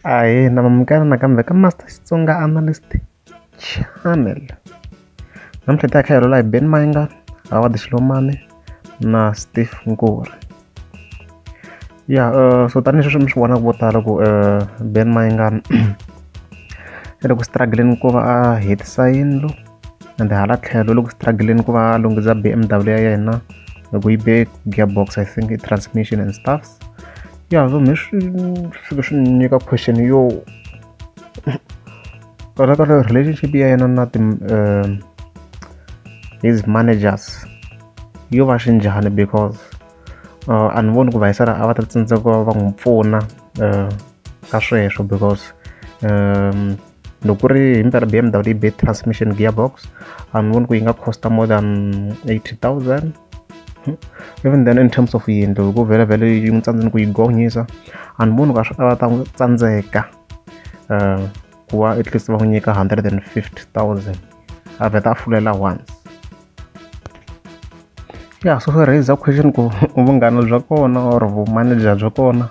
Ahee na mamukela nakambe ka Master Xitsonga Analyst Channel. Namuntlha hi ta hi kha hi rhula hi Benny Mayengani, Howard Xilomani na Steve Nkuri. Ya so tanihi sweswi mi swi vonaka vo tala ku Benny Mayengani i le ku struggle-ni ku va a hetisa yindlu and hala tlhelo u le ku struggle-ni ku va a lunghisa B_M_W ya yena loko yi be gearbox I think i transmission and stuffs. Ya so me swi fike swi ni nyika question yo kahlekahle relationship ya yena na ti his managers yo va xinjhani because a ni voni ku vayisana a va ta tsandzeka ku va va n'wi pfuna ka sweswo because loko ku ri hi mpela B_M_W yi be transmission gearbox a ni voni ku yi nga cost more than 80,000. Even then in terms of yindlu hi ku vhele yi n'wi tsandzeni ku yi gonyisa a ni voni ku a va ta n'wi tsandzeka ku va at least va n'wi nyika 150,000 a vheta a fulela once. Ya so swi raise question ku vunghana bya kona or vumanager bya kona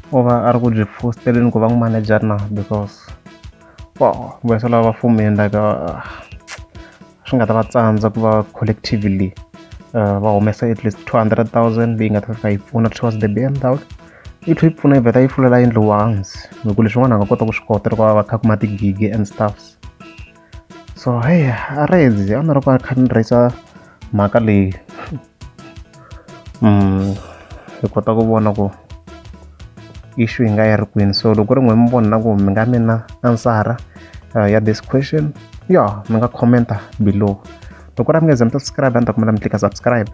u va a ri ku byi fositeleni ku va n'wi manager na because wow vuyisa lava va fumile like swi nga ta va tsandza ku va collectively va humesa at least 200,000 leyi nga ta fika yi pfuna towards the B_M_W yi tlhela yi pfuna yi vheta yi fulela yindlu once hi ku leswin'wana a nga kota ku swi kota loko va kha kuma tigigi and stuffs. So hey a redzi a ni ri ku a kha ni raise mhaka leyi hi kota ku vona ku issue yi nga yi ri kwini so loko ku ri n'we mi vona na ku mi nga mi na answer ya this question ya mi nga comment-a below loko ku ri a mi nge ze mi subscribe a ni ta kombela mi tlika subscribe.